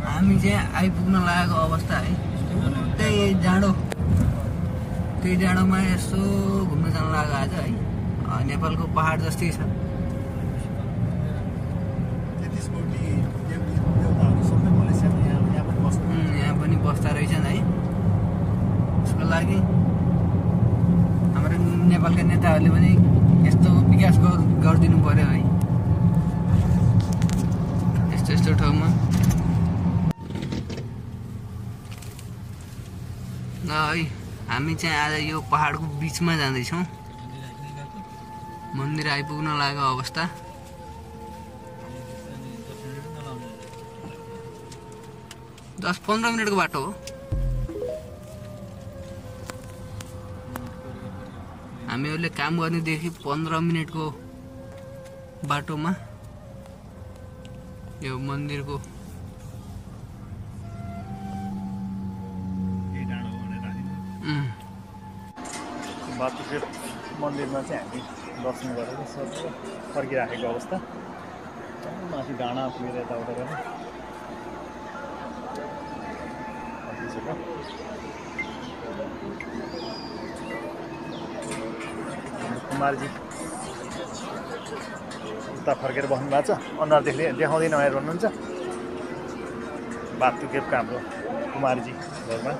हामी चाहिँ आइपुग्न लागेको अवस्था है। त्यही डाँडोमा यसो घुम्न जान लाग्यो आज है। नेपालको पहाड जस्तै छ। यहाँ पनि बस्दा रहेछन् है। उसको लागि हाम्रो नेपालका नेताहरूले पनि यस्तो विकास गरिदिनु पर्यो है। यस्तो ठाउँमा ल है। हामी चाहिँ आज यो पहाडको बिचमा जाँदैछौँ। मन्दिर आइपुग्न लागेको अवस्था। दस 15 मिनटको बाटो हो। हामीहरूले काम गर्नेदेखि 15 मिनटको बाटोमा यो मन्दिरको बातुकेट मन्दिरमा चाहिँ हामी दर्शन गरेर फर्किराखेको अवस्था। माथि डाँडा पुगेर यताउता गरेर कुमारजी उता फर्केर बस्नु भएको छ। अनुहार देखाउँदैन भनेर भन्नुहुन्छ। बातुकेटको हाम्रो कुमारजी घरमा